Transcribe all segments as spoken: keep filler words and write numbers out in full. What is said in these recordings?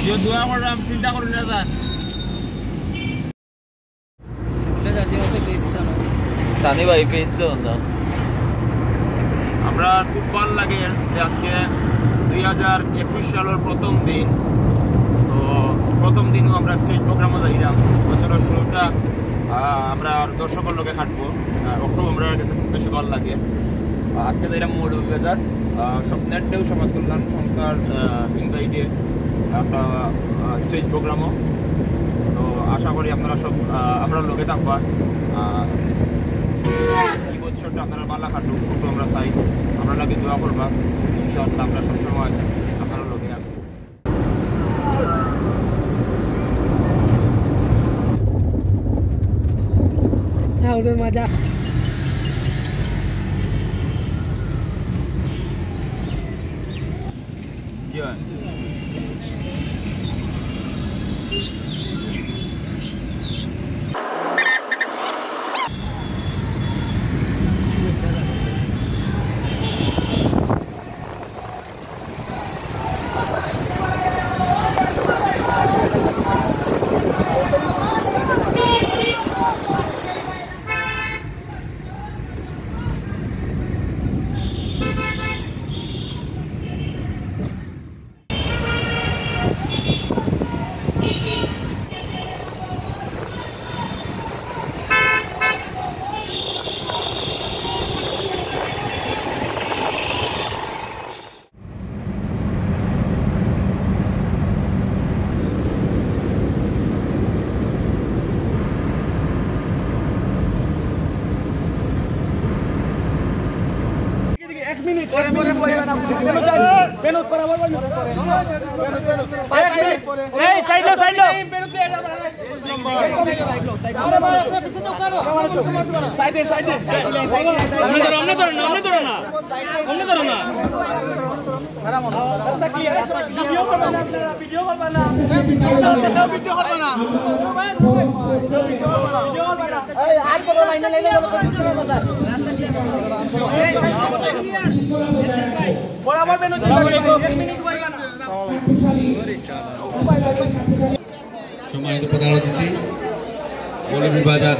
তো দোয়া করলাম, চিন্তা করুন না যান। সানি ভাই, পেজ দেও না। আমরা খুব ভালো লাগে যে আজকে দুই হাজার একুশ সালের প্রথম দিন। তো প্রথম দিনও আমরা স্টেজ প্রোগ্রামও যাইলাম। বছরের শুরুটা, আহ, আমরা দর্শকর লগে কাটবো। আহ, অক্টোবর আমরার কাছে খুব বেশি ভালো লাগে। আহ, আজকে যাইলাম মৌলভীবাজার, আহ, স্বপ্নের ঢেউ সমাজ কল্যাণ সংস্থার, আহ, ইনভাইটে একটা, আহ, স্টেজ প্রোগ্রামও। তো আশা করি আপনারা সব, আহ, আমরার লগে থাকবা। আহ, এই বছরটা আপনারা ভালা কাটুক, একটু আমরা চাই, আমরার লাগি দোয়া করবা। ইনশাআল্লাহ আমরা সবসময় আপনারার লগে আছি। হ্যাঁ, ওদের মজা। কি হয়? এক মিনিট, এক মিনিট, পরে, পরে, পরে। বেনু যান, বেনু বরাবর বল। এই, সাইড দাও, সাইড দাও। বেনু, সাইড দাও। সাইড দাও, সাইড দাও। সামনে ধরো, সামনে ধরো না, সামনে ধরো না। সামনে ধরো না। রাস্তা ক্লিয়ার, রাস্তা ক্লিয়ার। ভিডিও করবা না, আপনারা ভিডিও করবা না। কেউ ভিডিও করবা না। কেউ ভিডিও করবা না। ভিডিও করবা না। এই, আর তো লাইনে লাইনে যাবো, কিছু করবা না। বরাবর বেনু যান, এক মিনিট বলবা না। সম্মানিত প্রধান অতিথি, মৌলভীবাজার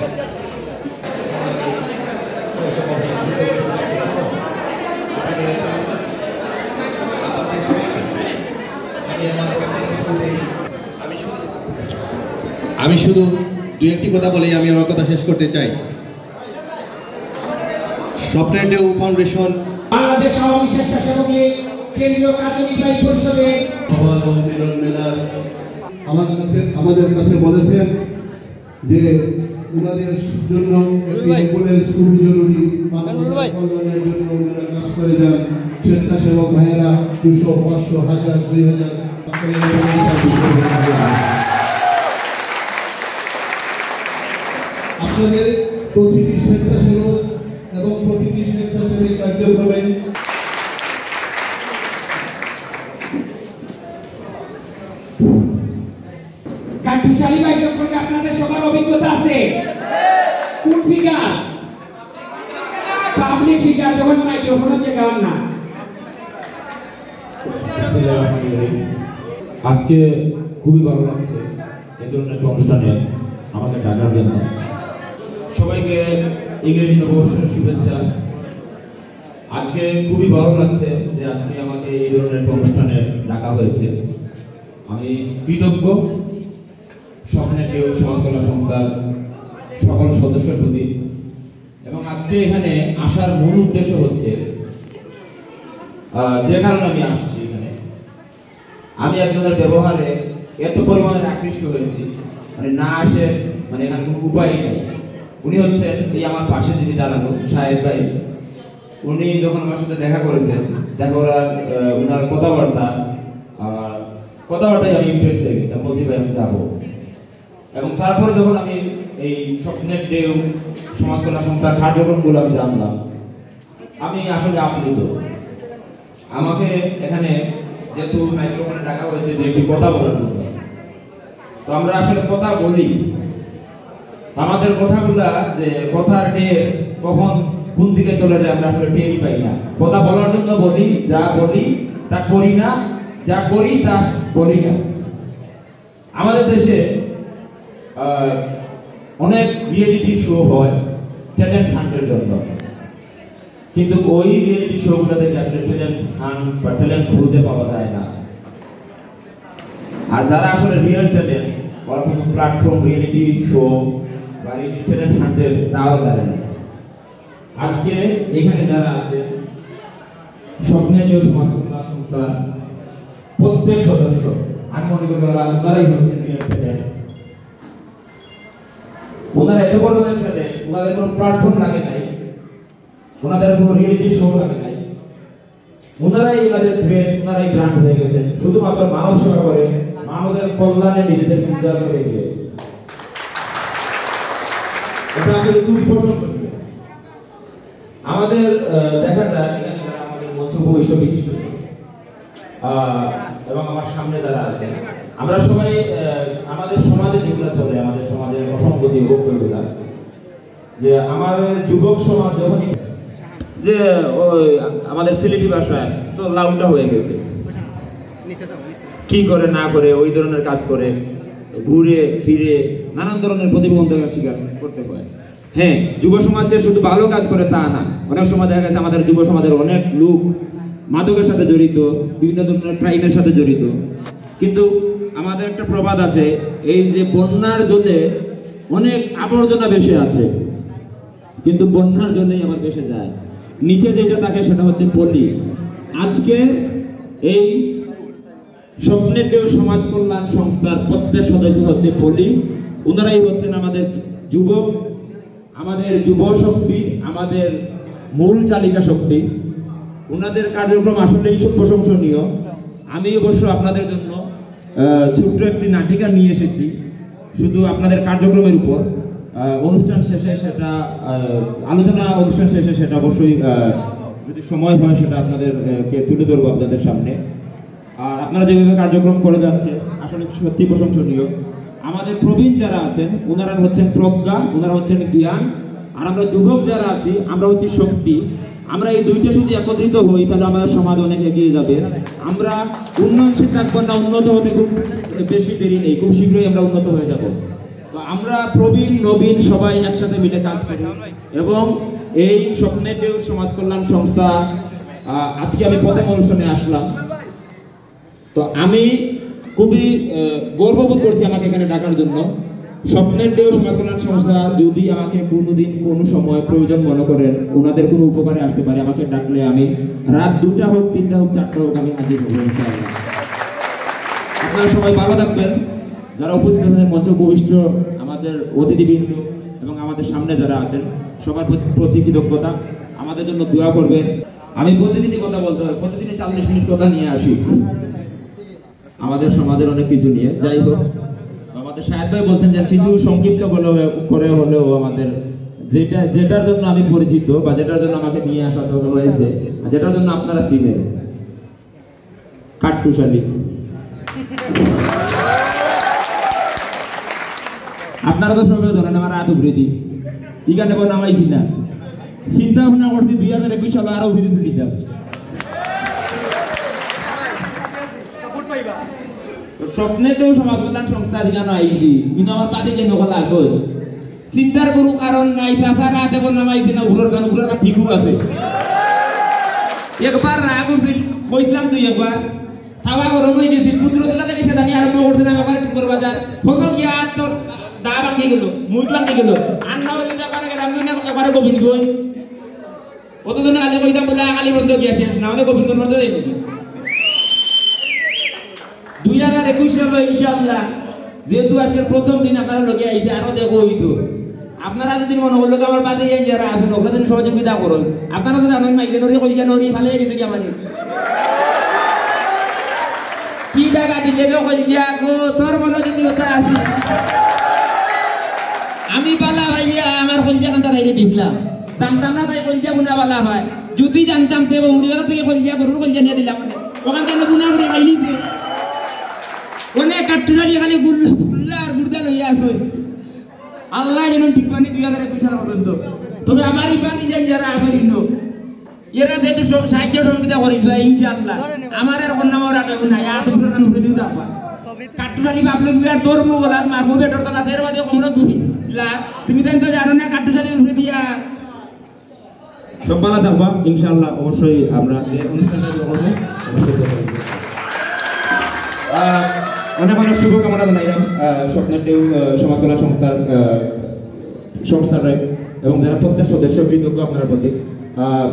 আমি শুধু, আমি শুধু দুই একটি কথা বলেই আমি আমার কথা শেষ করতে চাই। স্বপ্নের ঢেউ ফাউন্ডেশন, বাংলাদেশ আওয়ামী স্বেচ্ছাসেবক লীগ কেন্দ্রীয় কার্যনির্বাহী পরিষদের সভা এবং মিলন মেলার আমার কাছে, আমাদের কাছে বলেছেন যে ওনাদের জন্য একটি অ্যাম্বুলেন্স খুবই জরুরি, মানবতার কল্যাণের জন্য ওনারা কাজ করে যান। স্বেচ্ছাসেবক ভাইয়েরা দুশো, পাঁচশো, হাজার, দুই হাজার, আপনাদের প্রতিটি স্বেচ্ছাসেবক এবং প্রতিটি স্বেচ্ছাসেবী কার্যক্রমে কাট্টুশালী ভাই সম্পর্কে আপনাদের সবার অভিজ্ঞতা আছে? কোন ফিগার? পাবলিক ফিগার, যখন মাইক্রোফোনে যে গান না। বিসমিল্লাহির রহমানির রহিম। আজকে খুবই ভালো লাগছে এ ধরনের একটা অনুষ্ঠানে আমাকে ডাকার জন্য। সবাইকে ইংরেজি নববর্ষের শুভেচ্ছা। আজকে খুবই ভালো লাগছে যে আজকে আমাকে এই ধরনের একটা অনুষ্ঠানে ডাকা হয়েছে। আমি কৃতজ্ঞ স্বপ্নের ঢেউ সমাজ কল্যাণ সংস্থার সকল সদস্যের প্রতি। এবং আজকে এখানে আসার মূল উদ্দেশ্য হচ্ছে, আহ, যে কারণে আমি আসছি এখানে, আমি একজনের ব্যবহারে এত পরিমাণে আকৃষ্ট হয়েছি, মানে না আসে, মানে এখানে কোনো উপায় নেই। উনি হচ্ছেন এই আমার পাশে যিনি দাঁড়ানো, শাহেদ ভাই। উনি যখন আমার সাথে দেখা করেছেন, দেখা করার, আহ, ওনার কথাবার্তা, আর কথাবার্তায় আমি ইমপ্রেস হয়ে গেছি। আমি বলছি, "ভাই, আমি যাবো।" এবং তারপরে যখন আমি এই স্বপ্নের ঢেউ সমাজ কল্যাণ সংস্থার কার্যক্রমগুলো আমি জানলাম, আমি আসলে আপ্লুত। আমাকে এখানে যেহেতু মাইক্রোফোনে ডাকা হয়েছে যে একটি কথা বলার জন্য, তো আমরা আসলে কথা বলি, আমাদের কথাগুলা যে কথার ঢেউ কখন কোন দিকে চলে যায় আমরা আসলে টেরই পাই না। কথা বলার জন্য বলি, যা বলি তা করি না, যা করি তা বলি না। আমাদের দেশে আহ, অনেক রিয়েলিটি শো হয় ট্যালেন্ট হান্টের জন্য, কিন্তু ওই রিয়েলিটি শোগুলো থেকে আসলে ট্যালেন্ট হান্ট বা ট্যালেন্ট খুঁজে পাওয়া যায় না। আর যারা আসলে রিয়েল ট্যালেন্ট, ওরা কিন্তু প্ল্যাটফর্ম রিয়েলিটি শো বা রিয়েলিটি ট্যালেন্ট হান্টের দাওয়াত দেয় না। আজকে এখানে যারা আছে, স্বপ্নের যে সমাজ কল্যাণ সংস্থা, প্রত্যেক সদস্য, আমি মনে করি ওরা, ওনারাই হচ্ছে রিয়েল ট্যালেন্ট। ওনারা এত বড় একটা দেন, ওনাদের কোনো প্ল্যাটফর্ম লাগে নাই, ওনাদের কোনো রিয়েলিটি শো লাগে নাই। ওনারাই এনাদের গ্রেট, ওনারাই ব্র্যান্ড হয়ে গেছেন শুধুমাত্র মানব সেবা করে, মানবের কল্যাণে নিজেদের উজাড় করে দিয়ে। এটা আসলে খুবই প্রশংসনীয়। আমাদের আহ, দেখা যায় এখানে যারা আমাদের মঞ্চ উপবিষ্ট বিশিষ্ট, আহ, এবং আমার সামনে যারা আছেন, আমরা সবাই আহ, আমাদের সমাজে যেগুলো চলে, আমাদের সমাজের অসঙ্গতি, অবক্ষয়গুলা, যে আমাদের যুবক সমাজ যখনই, যে ওই আমাদের সিলেটি ভাষায় তো লাউটা হয়ে গেছে, কি করে না করে ওই ধরনের কাজ করে, ঘুরে ফিরে নানান ধরনের প্রতিবন্ধকতার শিকার করতে হয়। হ্যাঁ, যুব সমাজ যে শুধু ভালো কাজ করে তা না, অনেক সময় দেখা গেছে আমাদের যুব সমাজের অনেক লোক মাদকের সাথে জড়িত, বিভিন্ন ধরনের ক্রাইমের সাথে জড়িত। কিন্তু আমাদের একটা প্রবাদ আছে, এই যে বন্যার জলে অনেক আবর্জনা ভেসে আছে, কিন্তু বন্যার জলেই আবার ভেসে যায়। নিচে যেটা থাকে সেটা হচ্ছে পলি। আজকে এই স্বপ্নের ঢেউ সমাজ কল্যাণ সংস্থার প্রত্যেক সদস্য হচ্ছে পলি। ওনারাই হচ্ছেন আমাদের যুবক, আমাদের যুব শক্তি, আমাদের মূল চালিকা শক্তি। ওনাদের কার্যক্রম আসলেই সব প্রশংসনীয়। আমি অবশ্য আপনাদের জন্য আহ, ছোট্ট একটি নাটিকা নিয়ে এসেছি শুধু আপনাদের কার্যক্রমের উপর। আহ, অনুষ্ঠান শেষে সেটা আহ, আলোচনা অনুষ্ঠান শেষে সেটা অবশ্যই আহ, যদি সময় হয় সেটা আপনাদের আহ, কে তুলে ধরবো আপনাদের সামনে। আর আপনারা যেভাবে কার্যক্রম করে যাচ্ছে, আসলে সত্যি প্রশংসনীয়। আমাদের প্রবীণ যারা আছেন, ওনারা হচ্ছেন প্রজ্ঞা, ওনারা হচ্ছেন জ্ঞান, আর আমরা যুবক যারা আছি, আমরা হচ্ছি শক্তি। আমরা এই দুইটা যদি একত্রিত হই, তাহলে আমাদের সমাজ অনেক এগিয়ে যাবে। আমরা উন্নয়নশীল থাকবো না, উন্নত হতে খুব বেশি দেরি নেই, খুব শীঘ্রই আমরা উন্নত হয়ে যাব। তো আমরা প্রবীণ নবীন সবাই একসাথে মিলে কাজ করি এবং এই স্বপ্নের ঢেউ সমাজ কল্যাণ সংস্থা, আহ, আজকে আমি প্রথম অনুষ্ঠানে আসলাম। তো আমি খুবই আহ, গর্ববোধ করছি আমাকে এখানে ডাকার জন্য। স্বপ্নের ঢেউ সমাজ কল্যাণ সংস্থা যদি আমাকে কোনোদিন কোনো সময় প্রয়োজন মনে করেন, ওনাদের কোনো উপকারে আসতে পারে, আমাকে ডাকলে আমি রাত দুটা হোক, তিনটা হোক, চারটা হোক, আমি হাজির হবো ইনশাআল্লাহ। আপনারা সবাই ভালো থাকবেন। যারা উপস্থিত আছেন, মঞ্চে উপবিষ্ট আমাদের অতিথিবৃন্দ এবং আমাদের সামনে যারা আছেন, সবার প্রতি প্রতি কৃতজ্ঞতা। আমাদের জন্য দোয়া করবেন। আমি প্রতিদিনই কথা বলতে হয়, প্রতিদিনই চল্লিশ মিনিট কথা নিয়ে আসি আমাদের সমাজের অনেক কিছু নিয়ে। যাই হোক, আমাদের সাহেব ভাই বলছেন যে কিছু সংক্ষিপ্ত করে, করে হলেও আমাদের যেটা, যেটার জন্য আমি পরিচিত বা যেটার জন্য আমাকে নিয়ে আসা হয়েছে, আর যেটার জন্য আপনারা চিনেন, কাট্টুশালী। আপনারা তো সবাই জানেন আমার আত উপরেদি, এখানে বলে নামাইছি না। চিন্তা ভাবনা করছি দুই হাজার একুশ সালে আরো উপরেদি তুলি দিতাম। তো স্বপ্নের ঢেউ সমাজ কল্যাণ সংস্থা ঠিকানা আইছি, কিন্তু আমার পাতে যে নকল আসল চিন্তার কোনো কারণ নাই। চাচা রাত এখন নামাইছে না, উপরের কান, উপরের কান ঠিকও আছে। একবার রাগ উঠছে, কইছিলাম তুই একবার, তাওয়া গরম হয়ে গেছে, পুত্র তোলা থেকে সেটা নিয়ে আরম্ভ করছে না, একবার ঠিক করে বাজার। হলো গিয়া আর তোর দা ভাঙি গেল, মুখ ভাঙি গেল। আর না হলে একবারে গেলাম, তুই না একবারে গোবিন্দ কই। অত জনে খালি কইতাম বলে আগালি বন্ধ গিয়া শেষ, না হলে গোবিন্দ বন্ধ যাইব কি? দুই হাজার একুশ সালে ইনশাআল্লাহ, যেহেতু আজকের প্রথম দিন আপনারা লগে আইছে, আরো দেখো হইতো। আপনারা যদি মনে করলো যে আমার বাদে এই যারা আছেন, ওগুলো যদি সহযোগিতা করুন, আপনারা তো জানেন, মাইলে নড়ি, কইলে নড়ি, ফালে গেছে কি আমার? কি টাকা দিলে গো কইলে গো, তোর মনে যদি ওটা আসি। আমি বালা ভাইয়া আমার কইলে কান্তা রাইলে দিছিলাম। জানতাম না তাই কইলে গুনা বালা হয়। যদি জানতাম তে উড়িওয়ালা থেকে কইলে গরুর কইলে নিয়ে দিলাম। ওখান থেকে গুনা করে খাইলিছে। অনেক কাট্টুরালি খালি গুল্লা, গুল্লা আর গুর্দা লইয়া আছে। আল্লাহ যেন ঠিক পানি দুই হাজার একুশ সাল পর্যন্ত। তবে আমার এই পানি যেন যারা আছে কিন্তু এরা যেহেতু সব সাহায্য সহযোগিতা করি দিবা ইনশাআল্লাহ। আমার আর কোন নাম ওরা কেউ নাই, আর তো পুরো মানুষ দিও দাবা। কাট্টুশালী বাবলু বিয়ার তোর মুগলাত মারবো বেটর তলা, এর বাদে কমলো দুই লাখ। তুমি তাই তো জানো না কাট্টুশালী উঠে দিয়া। সব ভালো থাকবা, ইনশাআল্লাহ, অবশ্যই আমরা এই অনুষ্ঠানটা যে করবো, অবশ্যই করবো। আহ, অনেক অনেক শুভকামনা জানাইলাম, আহ, স্বপ্নের ঢেউ, আহ, সমাজ কল্যাণ সংস্থার, আহ, সংস্থার এবং যারা প্রত্যেক সদস্য কৃতজ্ঞ আপনার প্রতি। আহ,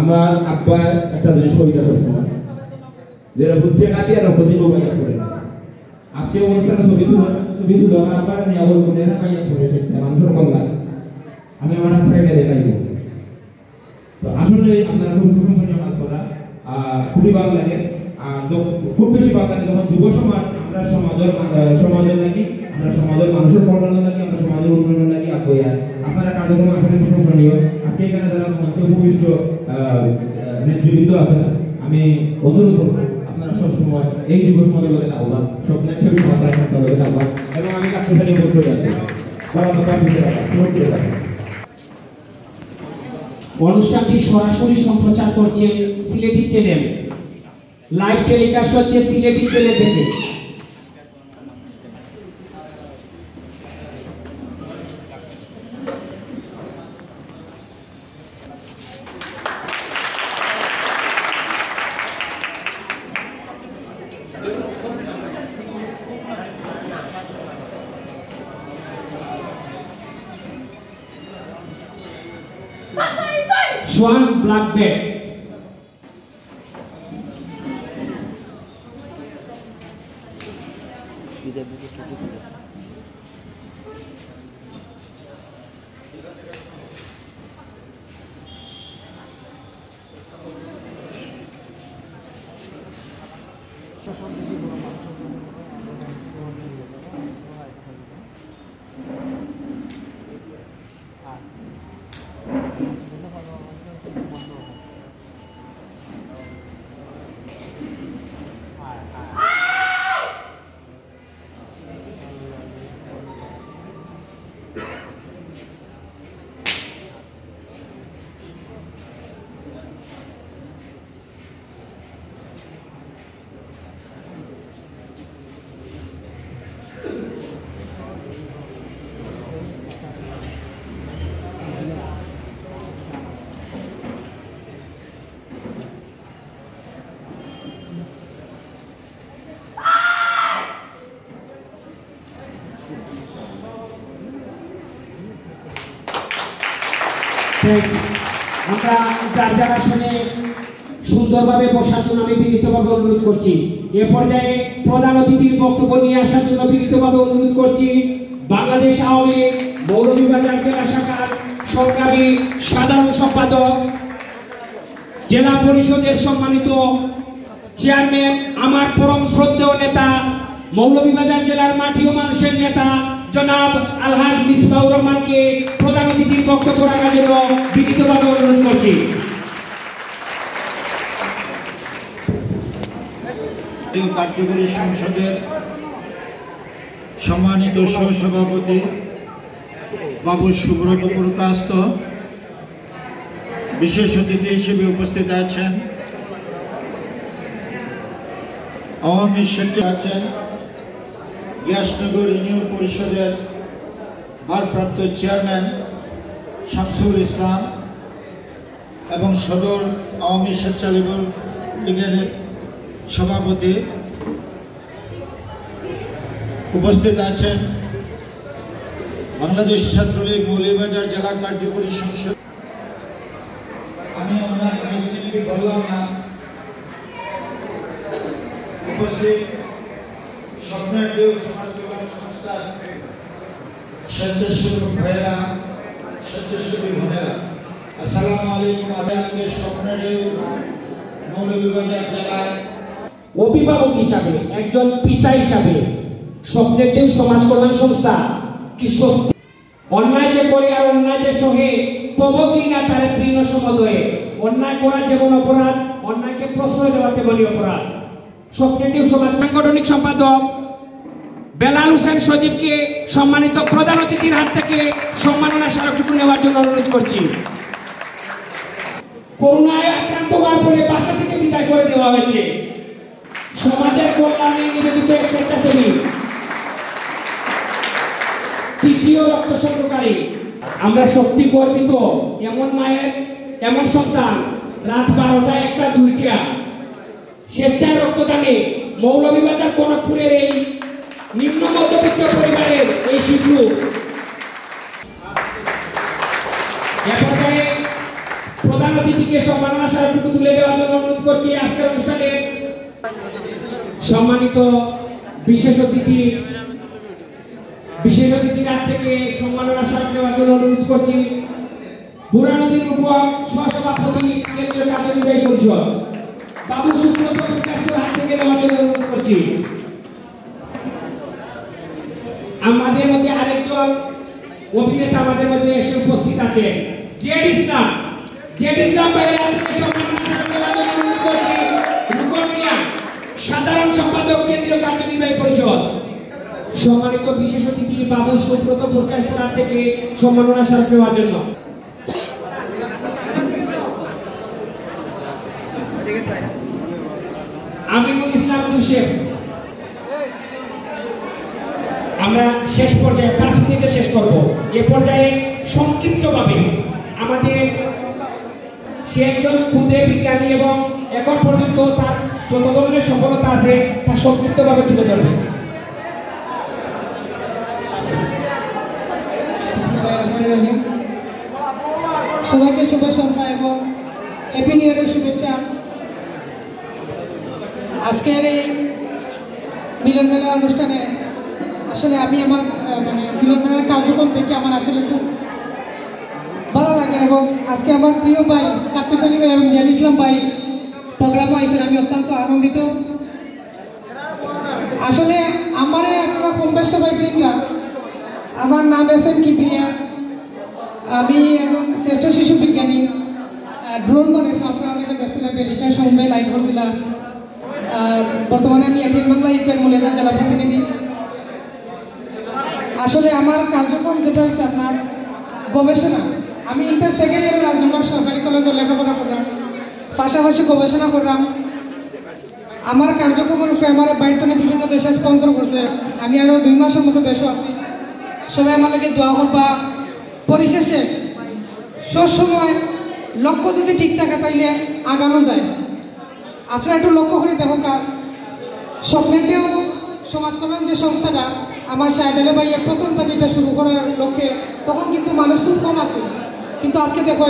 আমার আব্বা একটা জিনিস কইতা সবসময়, যেটা বুঝতে কাটিয়ে আর প্রতি লোক করে। আজকে অনুষ্ঠানে ছবি তুলে, ছবি তুলে আমার আব্বার নিয়ে আবার মনে হয় পাইয়া পড়ে এসেছে মানুষের কল্যাণ। আমি আমার আব্বাকে দেখাইব। তো আসলে আপনারা খুব প্রশংসনীয় কাজ করা, আর খুবই ভালো লাগে। আর য-, খুব বেশি ভালো লাগে যখন যুব সমাজ, আমরা সমাজের মা-, আহ, সমাজের লাগি, আমরা সমাজের মানুষের কল্যাণ লাগি, আমরা সমাজের উন্নয়ন লাগি আগুয়াই। আপনারা কার্যক্রম আসলে প্রশংসনীয়। আজকে এখানে যারা মঞ্চে উপবিষ্ট, আহ, আহ, নেতৃবৃন্দ আছেন, আমি অনুরোধ করব আপনারা সব সময় এই যুব সমাজের লগে থাকবা, স্বপ্নের ঢেউ সমাজ কল্যাণ সংস্থার লগে থাকবা। এবং আমি কার্যকরী বলতে আছি, বরাবর কার্যকরী রাখা, সুরক্ষিত রাখা। অনুষ্ঠানটি সরাসরি সম্প্রচার করছে সিলেটি চ্যানেল। লাইভ টেলিকাস্ট হচ্ছে সিলেটি চ্যানেল থেকে। Swan black bed. Thanks। আমরা যার যার আসনে সুন্দরভাবে বসার জন্য আমি বিনীতভাবে অনুরোধ করছি। এ পর্যায়ে প্রধান অতিথির বক্তব্য নিয়ে আসার জন্য বিনীতভাবে অনুরোধ করছি বাংলাদেশ আওয়ামী লীগ মৌলভীবাজার জেলা শাখার সংগ্রামী সাধারণ সম্পাদক, জেলা পরিষদের সম্মানিত চেয়ারম্যান, আমার পরম শ্রদ্ধেয় নেতা, মৌলভীবাজার জেলার মাটি ও মানুষের নেতা জনাব আলহাজ মিসবাউর রহমানকে প্রধান অতিথির বক্তব্য রাখার জন্য বিনীতভাবে অনুরোধ করছি। কার্যকরী সংসদের সম্মানিত সহসভাপতি বাবু সুব্রত পুরকাস্ত, বিশেষ অতিথি হিসেবে উপস্থিত আছেন আওয়ামী সেক্টর আছেন গিয়াসনগর ইউনিয়ন পরিষদের ভারপ্রাপ্ত চেয়ারম্যান শামসুল ইসলাম এবং সদর আওয়ামী স্বেচ্ছাসেবক লীগের সভাপতি। উপস্থিত আছেন বাংলাদেশ ছাত্রলীগ মৌলভীবাজার জেলা কার্যকরী সংসদ। আমি ওনার নিজে নিজে বললাম না, উপস্থিত স্বপ্নের ঢেউ সমাজ কল্যাণ সংস্থার স্বেচ্ছাসেবক ভাইয়েরা, স্বেচ্ছাসেবী বোনেরা, আসসালামু আলাইকুম। আমি আজকে স্বপ্নের ঢেউ মৌলভীবাজার জেলায় অভিভাবক হিসাবে, একজন পিতা হিসাবে স্বপ্নের ঢেউ সমাজ কল্যাণ সংস্থা কি সত্যি অন্যায় যে করে আর অন্যায় যে সহে, তব ঘৃণা তারে তৃণ সমদয়ে। অন্যায় করা যেমন অপরাধ, অন্যায়কে প্রশ্রয় দেওয়া তেমনই অপরাধ। স্বপ্নের ঢেউ সমাজ সাংগঠনিক সম্পাদক বেলাল হোসেন সজীবকে সম্মানিত প্রধান অতিথির হাত থেকে সম্মাননা স্মারকটুকু নেওয়ার জন্য অনুরোধ করছি। করোনায় আক্রান্ত হওয়ার ফলে বাসা থেকে বিদায় করে দেওয়া হয়েছে। সমাজের কল্যাণে নিবেদিত এক স্বেচ্ছাসেবী। তৃতীয় রক্ত সংগ্রহকারী। আমরা সত্যি গর্বিত, এমন মায়ের এমন সন্তান, রাত বারোটা, একটা, দুইটা, স্বেচ্ছায় রক্তদানে মৌলভীবাজার কনকপুরের এই নিম্ন মধ্যবিত্ত পরিবারের এই শিশু। এ পর্যায়ে প্রধান অতিথিকে সম্মাননা স্মারকটুকু তুলে দেওয়ার জন্য অনুরোধ করছি। আজকের অনুষ্ঠানে সম্মানিত বিশেষ অতিথি, বিশেষ অতিথির হাত থেকে সম্মাননা স্মারক নেওয়ার জন্য অনুরোধ করছি বুরহানুদ্দিন রূপক, সহসভাপতি, কেন্দ্রীয় কার্যনির্বাহী পরিষদ, বাবু সুব্রত বিকাশর হাত থেকে নেওয়ার জন্য অনুরোধ করছি। আমাদের মধ্যে আরেকজন অভিনেতা আমাদের মধ্যে এসে উপস্থিত আছে, জেড ইসলাম। জেড ইসলাম ভাইয়ের হাত থেকে সম্মাননা স্মারক নেওয়ার জন্য অনুরোধ করছি রূপক মিয়া, সাধারণ সম্পাদক, কেন্দ্রীয় কার্যনির্বাহী পরিষদ। সম্মানিত বিশেষ অতিথি বাবু সুব্রত পট্টাচার্যের হাত থেকে সম্মাননা স্মারক নেওয়ার জন্য। আমিনুল ইসলাম জোসেফ। আমরা শেষ পর্যায়ে, পাঁচ মিনিটে শেষ করব। এ পর্যায়ে সংক্ষিপ্তভাবে আমাদের, সে একজন ক্ষুদে বিজ্ঞানী এবং এখন পর্যন্ত তার যত ধরনের সফলতা আছে, তা সংক্ষিপ্তভাবে তুলে ধরবে। বিসমিল্লাহির রহমানির রহিম। সবাইকে শুভ সন্ধ্যা এবং হ্যাপি নিউ ইয়ারের শুভেচ্ছা। আজকের এই মিলন মেলা অনুষ্ঠানে আসলে আমি আমার, আহ, মানে, মিলন মেলার কার্যক্রম দেখে আমার আসলে খুব ভালো লাগে এবং আজকে আমার প্রিয় ভাই কাট্টুশ আলী ভাই এবং জেড ইসলাম ভাই প্রোগ্রামও আইছেন, আমি অত্যন্ত আনন্দিত। আসলে আমারে আপনারা কম বেশ সবাই চিনরা। আমার নাম এস এম কিবরিয়া। আমি একজন শ্রেষ্ঠ শিশু বিজ্ঞানী। আহ, ড্রোন বানাইছিলাম, আপনারা অনেকে দেখছিলেন, ব্যারিস্টার সুমন ভাই লাইভ করছিলা। আহ, বর্তমানে আমি এটিএন বাংলা ইউকের মূল্যায়ন জেলা প্রতিনিধি। আসলে আমার কার্যক্রম যেটা হচ্ছে আপনার গবেষণা। আমি ইন্টার সেকেন্ড ইয়ারে রাজনগর সরকারি কলেজে লেখাপড়া করলাম, পাশাপাশি গবেষণা করলাম। আমার কার্যক্রমের উপরে আমার বাইর থেকে বিভিন্ন দেশে স্পন্সর করছে। আমি আরো দুই মাসের মতো দেশে আছি। সবাই আমার লাগি দোয়া করবা। পরিশেষে সবসময় লক্ষ্য যদি ঠিক থাকে, তাইলে আগানো যায়। আপনারা একটু লক্ষ্য করে দেখো, কার স্বপ্নের ঢেউ সমাজ কল্যাণ যে সংস্থাটা, আমার শাহেদ আলী ভাইয়ের প্রথম দাবিটা শুরু করার লক্ষ্যে, তখন কিন্তু মানুষ খুব কম আছে। কিন্তু আজকে দেখো,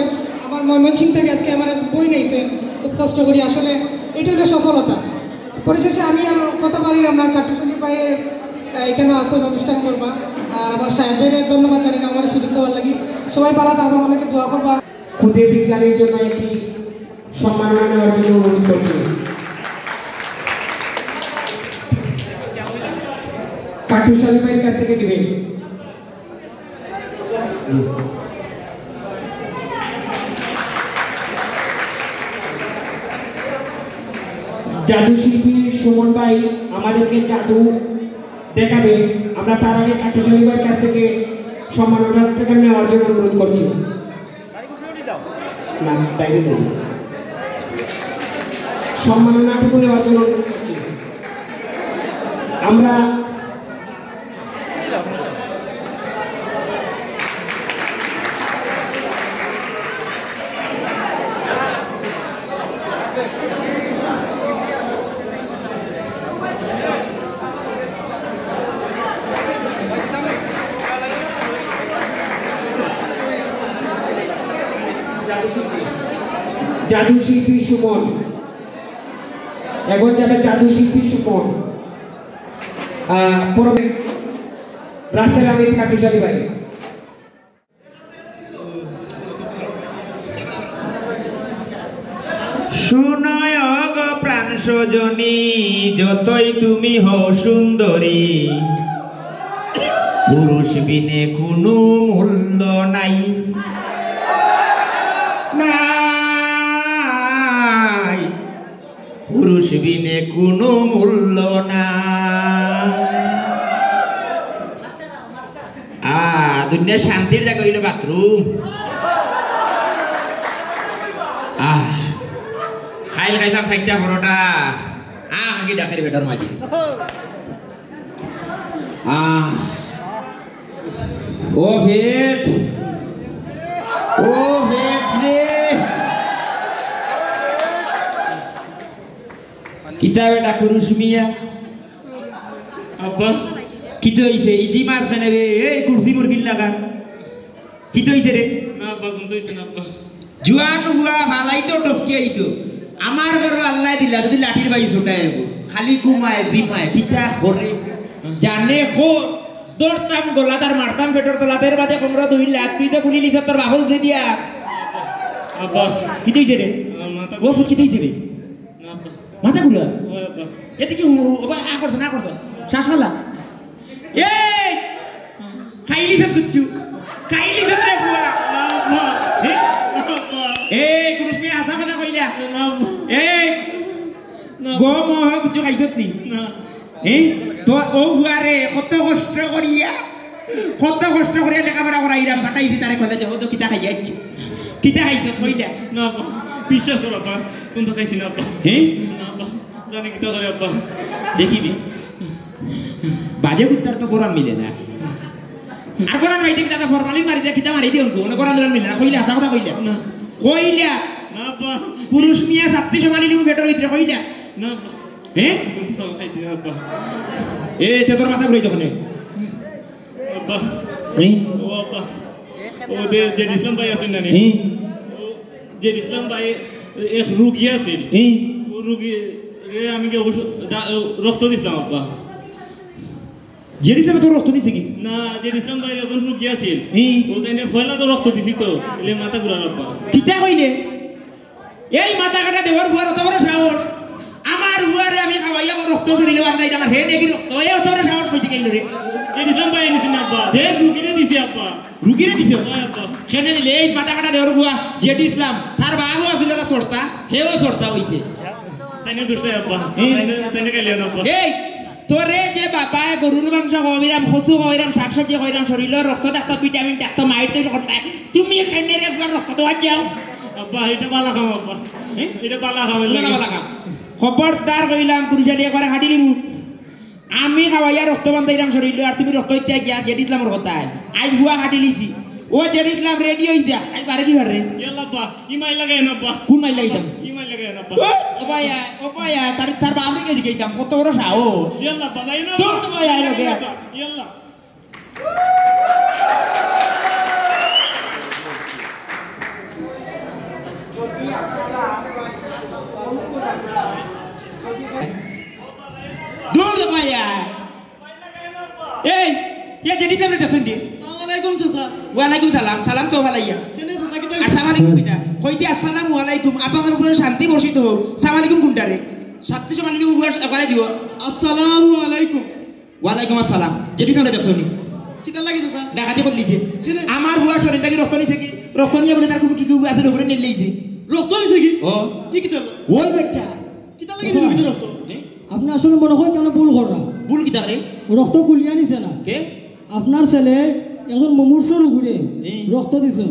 আমার ময়মনসিংহ থেকে আজকে আমার এক বই নিয়েছে, খুব কষ্ট করি। আসলে এটা হলো সফলতা। পরিশেষে আমি আর কথা বাড়িয়ে আমরা কাট্টুশ আলী ভাইয়ের, আহ, এখানে আসল অনুষ্ঠান করবা। আর আমার সাহেবের ধন্যবাদ জানাই আমার সুযোগ দেওয়ার লাগি। সবাই ভালো থাকবো, আমাদেরকে দোয়া করবা। ক্ষুদে বিজ্ঞানীর জন্য একটি সম্মাননা নেওয়ার জন্য অনুরোধ করছি। কাট্টুশ আলী ভাইয়ের কাছ থেকে দিবেন। জাদু শিল্পী সুমন ভাই আমাদেরকে জাদু দেখাবে। আমরা তার আগে কাট্টুশ আলী ভাইয়ের কাছ থেকে সম্মাননা নেওয়ার জন্য অনুরোধ করছি। না, বাইরে নেই। সম্মাননাটুকু নেওয়ার জন্য অনুরোধ করছি। আমরা জাদু শিল্পী সুমন, এখন যাবে জাদু শিল্পী সুমন। আহ, পরবে রাসেল আমিন কাট্টুশ আলী ভাই। শুনো গো প্রাণ সজনী, যতই তুমি হও সুন্দরী, পুরুষ বিনে কোনো মূল্য নাই, নাই, পুরুষ বিনে কোনো মূল্য নাই। আহ, দুনিয়ার শান্তির জাগা অইলো বাথরুম। আহ, খাইল খাইলাম চাইরটা পরোটা, আহ, কি ডাকের বেটার মাঝে। আহ। ও পেট। ও পেট রে। কিতা বেটা কুরুশ মিয়া? আব্বা। কিতা অইছে? ইজি মাছ খানে বে, এই কুরসি মুরগির লাগান। কিতা অইছে রে? না আব্বা, কুন্তা অইছে না আব্বা। জুয়ান হুয়া ফালাইতো টপকি আইতো। আমার ঘরো আল্লায় দিলা, যদি লাঠির বাই ছুটায় আইবো। খালি ঘুমায়, জিমায়, কিতা করে? জানে খো, ধরতাম গলাত আর মারতাম পেটর তলাত, এর বাদে কোমরো দুই লাখ, তুই তো গুলি লিছস তোর বাপর উপরে দিয়া। আব্বা। কিতা অইছে রে? আমার মাথা ও ফুট, কিতা অইছে রে? না আব্বা। মাথা ঘুরা? ও আব্বা। এতে কি হু-, হু-, ওবা, আ করছে, না করছে? শ্বাস ফালা। এই! খাইলি সব কিচ্ছু। খাইলি সব রে বুয়া। না আব্বা। এ? না আব্বা। এই, কুরুশ মিয়া হাছা কথা কইলা। না আব্বা। এই! না আব্বা। গম ও কিচ্ছু খাইছত নি? না। এই? তো ও বুয়ারে কত কষ্ট করিয়া, কত কষ্ট করিয়া লেখাপড়া করাইরাম, পাঠাইছি তারে কলেজে, ও তো কিতা খাইয়া আইছে। কিতা খাইছত কইলা? না আব্বা, বিশ্বাস করো আব্বা, কুন্তা খাইছি না আব্বা। হ্যাঁ? না আব্বা, জানি কিতা করে আব্বা। দেখিবি, বাজে কুত্তার তো গরান মিলে না। আর গরান মাইতে কিতা ফরমালিন মারি দে, কিতা মারি দে অঙ্কু, মানে গরান গরান মিলে না, কইলা, হাছা কথা কইলা। না। কইলা। না আব্বা। কুরুশ মিয়া ছাত্রী সমালি নিমু পেটর ভিতরে, কইলা। না আব্বা। হ্যাঁ? কুন্তা খাইছি না আব্বা। এ, তে তোর মাথা ঘুরাই তখন। আব্বা। হ্যাঁ? ও আব্বা। ও দে, জেড ইসলাম ভাই আছইন না নি? হ্যাঁ। ও জেড ইসলাম ভাই এক রুগী আছিল। হ্যাঁ। ও রুগী রে আমি গিয়া ওষুধ, ডা-, রক্ত দিছিলাম আব্বা। জেড ইসলামে তোর রক্ত নিছে কি? না, জেড ইসলাম ভাই একজন রুগী আছিল। হ্যাঁ। ও তাইনে পয়লা তো রক্ত দিছি তো, এলে মাথা ঘুরার আব্বা। কিতা কইলে? এই মাথা কাটা দেওর বুয়ার অত বড় সাহস। আমার বুয়ারে আমি খাওয়াইয়া আমার রক্ত শরীরে আর নাই, আমার হে দেখি রক্ত, এ অত বড় সাহস কইতে গেল রে। জেড ইসলাম ভাই নিছি না আব্বা। দে। রুগীরে দিছি আব্বা। রুগীরে দিছে? হয় আব্বা। কেনে দিলে এই মাথা কাটা দেওর বুয়া, জেড ইসলাম, তার বাবাও আছিল একটা সর্তা, হেও সর্তা অইছে। তাইনে দুষ্ট আব্বা। হ্যাঁ। তাইনে, তাইনে গাইলে না আব্বা। এই, তোরে যে বাবায় গরুর মাংস খাওয়াইরাম, কচু খাওয়াইরাম, শাকসবজি খাওয়াইরাম, শরীরর রক্ত থাকতো, ভিটামিন থাকতো, মাইর তৈরি করতে, তুমি কেনে রে বুয়ার রক্ত দেওয়ার যাও? আব্বা, এটা বালা খাম আব্বা। হ্যাঁ? এটা বালা খাম, এটা বালা খাম। খবরদার কইলাম, কুরুশালি একবারে হাঁটি লিমু। আমি খাওয়াইয়া রক্ত বান্ধাইরাম শরীরো, আর তুমি রক্ত ইত্যা গিয়া জেড ইসলামর কথায়। আইজ হুয়া হাঁটি লিছি। ও জেড ইসলাম রেডি অইযা। আইজ বারে কি বারে? ইয়াল্লা আব্বা, ই মাইর লাগাই না আব্বা। কোন মাইর লাগাইতাম? ই মাইর লাগাই না আব্বা। ও, ও ভাইয়া, ও ভাইয়া, তার, তার বাপরে গেছি গেতাম। কত বড় সাহস। ইয়াল্লা আব্বা, যাই না তো আব্বা। ভাইয়া, আইলো গিয়া। ইয়াল্লা। দূর ভাইয়া। এই, ইয়া জেড ইসলামরে দেখছইন নি? আসসালামু আলাইকুম চাচা। ওয়ালাইকুম সালাম। সালাম তো ফালাইয়া। কেনে চাচা, কিতা? আসসালামু আলাইকুম কিতা? কইতে আসসালামু আলাইকুম। আপনার উপরে শান্তি বর্ষিত হোক। সালাম আলাইকুম কোনটা রে? সাতত্রিশ মানে উপরে একবারে দিও। আসসালামু আলাইকুম। ওয়ালাইকুম আসসালাম। জেড ইসলামরে দেখছইন নি? কিতা লাগি চাচা? ডাকাতি করি নিছে। কেনে? আমার বুয়ার শরীর থাকি রক্ত নিছে কি? রক্ত নিয়া বুলে তার কুনু কি কি আছে, ওগুরে নিয়া লইছে। রক্ত নিছে কি? ও। ই কিতা? ওই বেটা। কিতা লাগি নিল রক্ত? এ? আপনে আসলে মনে অয় কুনু ভুল কররা। ভুল কিতা রে? রক্ত গুলিয়া নিছে না। কে? আপনার ছেলে একজন মুমূর্ষু রুগীরে এই। রক্ত দিছইন।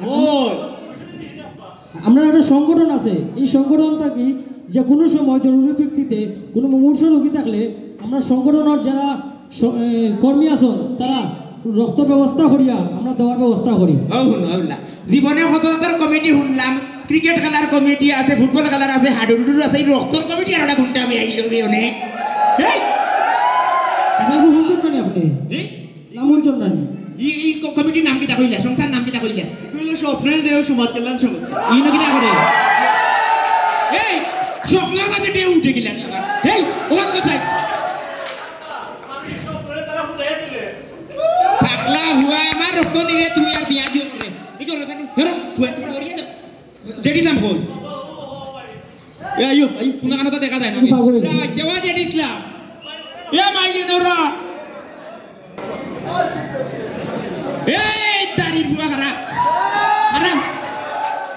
ও। আমরার একটা সংগঠন আছে, ই সংগঠন থাকি যে কুনু সময় জরুরি ভিত্তিতে কুনু মুমূর্ষু রুগী থাকলে আমরার সংগঠনর যারা স-, এ, কর্মী আছইন, তারা রক্ত ব্যবস্থা করিয়া আমরা দেওয়ার ব্যবস্থা করি। ও হুনো, হুনো। জীবনে কত রকম কমিটি হুনলাম, ক্রিকেট খেলার কমিটি আছে, ফুটবল খেলার আছে, হাডুডুডুর আছে, এই রক্তর কমিটি আর একটা কোনটা আমি আইলো বে অনে? এই! নাম হুনছইন না নি আপনে? এই? নাম হুনছইন না নি? ই, ই ক-, কমিটির নাম কিতা কইলা? সংস্থার নাম কিতা কইলা? কইলো স্বপ্নের ঢেউ সমাজ কল্যাণ সংস্থা। ইনো কিতা করে? এই! স্বপ্নর মাঝে ঢেউ উঠে গেলা। এই! ও কোথায়? পাগলা হুয়া আমার রক্ত নিলে তুমি আর বিয়া দিও না রে। এই যে ওরা থাকে, ধরো, ফুয়া, তোমরা ওরিয়া যাও। জেড ইসলাম কই? এ আইয়ুব, আইয়ুব, কোন কানো তো দেখা যায় না। আমি পাগল হয়ে গেছি। এ আইয়ুব, জেড ইসলাম। এ মাইলে ধরো। এই দাড়ির বুয়া খারাপ। খারাপ।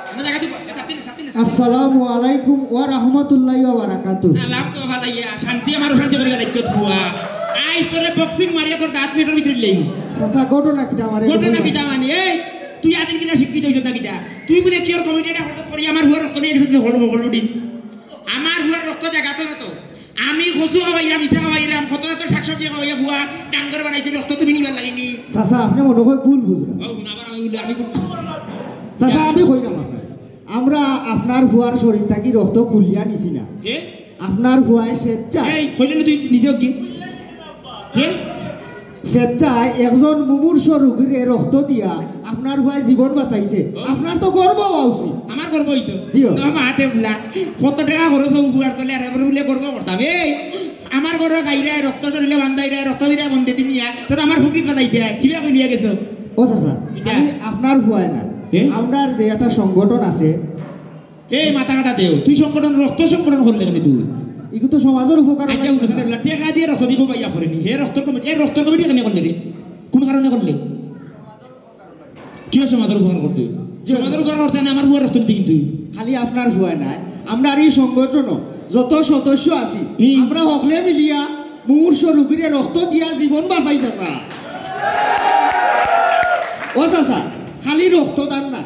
আমরা জায়গা দিব। এ, সাত দিন, সাত দিন। আসসালামু আলাইকুম ওয়া রাহমাতুল্লাহি ওয়া বারাকাতুহু। সালাম তো ফালাইয়া, শান্তি আমারও শান্তি করিয়া লাগছে ফুয়া। আইজ তোরে বক্সিং মারিয়া তোর দাঁত পেটর ভিতরে লইমু। চাচা, ঘটনা কিতা আমারে ঘটনা বলবা? কিতা মানে? এই, তুই আদিন কিনা শিক্ষিত হইছত না কিতা? তুই বুলে কিওর কমিটি এটা হঠাৎ করি আমার ফুয়ার রক্ত নিয়ে গেছিস, হল হল উঠিন। আমার ফুয়ার রক্ত জাগাত না তো। খাওয়াইরাম, ইতা খাওয়াইরাম, কত এত শাকসবজি খাওয়াইয়া ফুয়া ডাঙ্গর বানাইছি, রক্ত তুমি নিবার লাগি নি। চাচা, আপনে মনো অয় ভুল বুঝরা। ও, হুন, আবার আমি বলি, আমি ভুল। চাচা, আমি কইরাম আপনারে, আমরা আপনার ফুয়ার শরীর থাকি রক্ত কুলিয়া নিছি না। কে? আপনার ফুয়ায় স্বেচ্ছায় এই, কইলে না তুই নিজে কি? কে? স্বেচ্ছায় একজন মুমূর্ষু রোগীরে রক্ত দিয়া আপনার ফুয়ায় জীবন বাঁচাইছে। ও। আপনার তো গর্ব অওয়া উচিত। আমার গর্ব অইতো। জি, ও। না, মা দেবলা, কত টেকা খরচ অউ ফুয়ার তলে, আর এবার বলে গর্ব করতাম। এই, আমার ঘরো খাইরায়, রক্ত শরীরে বান্ধাইরায়, রক্ত দিরায় বন্দে দিনিয়া, তো আমার ফুকি ফালাই দেয়, কিবা কইলিয়া গেছো? ও চাচা, কিতা? আমি আপনার ফুয়ায় না। কে? আমরার যে একটা সংগঠন আছে। এই মাথা কাটা দেও, তুই সংগঠন, রক্ত সংগঠন করলে কেনে তুই? ইগু তো সমাজর উপকার আচ্ছা, অইতো। উঠে ফেলে টেকা দিয়া রক্ত দিব পাইয়া করেনি। হে রক্তর কমিটি, এ রক্তর কমিটি কেনে করলে রে? কোন কারণে করলে? কি সমাজর উপকার করতে? যে সমাজর উপকার করতে না, আমার ফুয়ার রক্ত দিতে কিন্তু। খালি আপনার ফুয়ায় নায়, আমরার এই সংগঠনও যত সদস্য আছি, হুম। আমরা হকলে মিলিয়া মুমূর্ষু রোগীরে রক্ত দিয়া জীবন বাঁচাই চাচা। ও চাচা, খালি রক্তদান না,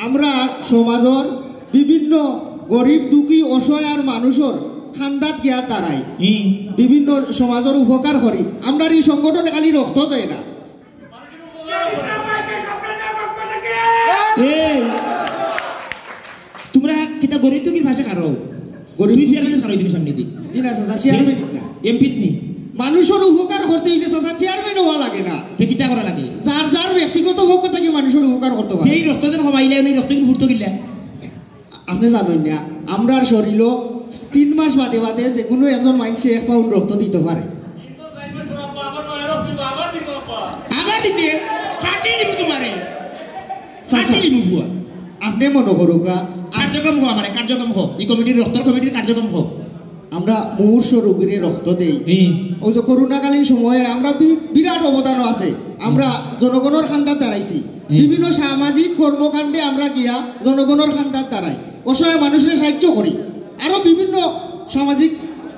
আমরা সমাজর বিভিন্ন গরিব দুঃখী অসহায় মানুষর খান্দাত গিয়া দাঁড়াই, হুম। বিভিন্ন সমাজর উপকার করি। আমরার এই সংগঠনে খালি রক্ত দেয় না। এই, তোমরা কিতা গরিব দুঃখীর পাশে খাড়ো? গরিব তুই চেয়ারম্যান খাড়ো তুমি সামনে দি। জি না চাচা, চেয়ারম্যান না। এমপি নি। মানুষর উপকার করতে অইলে চাচা চেয়ারম্যান অওয়া লাগে না। তে কিতা করা লাগে? যার যার ব্যক্তিগত পক্ষ থাকি মানুষর উপকার করতে পারে। এই রক্ত দেন কমাইলে, এই রক্ত কিন্তু ফুটতো কিল্লা। আপনে জানইন না, আমরার শরীরও তিন মাস বাদে বাদে যে কুনু একজন মানষে এক পাউন্ড রক্ত দিতো পারে। আবার দিতে? কাটি দিব তোমারে। চাচা, কাটি দিব বুয়া। আপনে মনো করউক্কা, কার্যক্রম কও আমারে, কার্যক্রম কও। এই কমিটির, রক্তর কমিটির কার্যক্রম কও। আমরা মুমূর্ষু রোগীরে রক্ত দেই। হুম। অউ যে করোনাকালীন সময়ে আমরা বি-, বিরাট অবদানও আছে। আমরা জনগণর খান্দাত দাঁড়াইছি। হুম। বিভিন্ন সামাজিক কর্মকাণ্ডে আমরা গিয়া জনগণর খান্দাত দাঁড়াই, অসহায় মানুষরে সাহায্য করি। আরো বিভিন্ন সামাজিক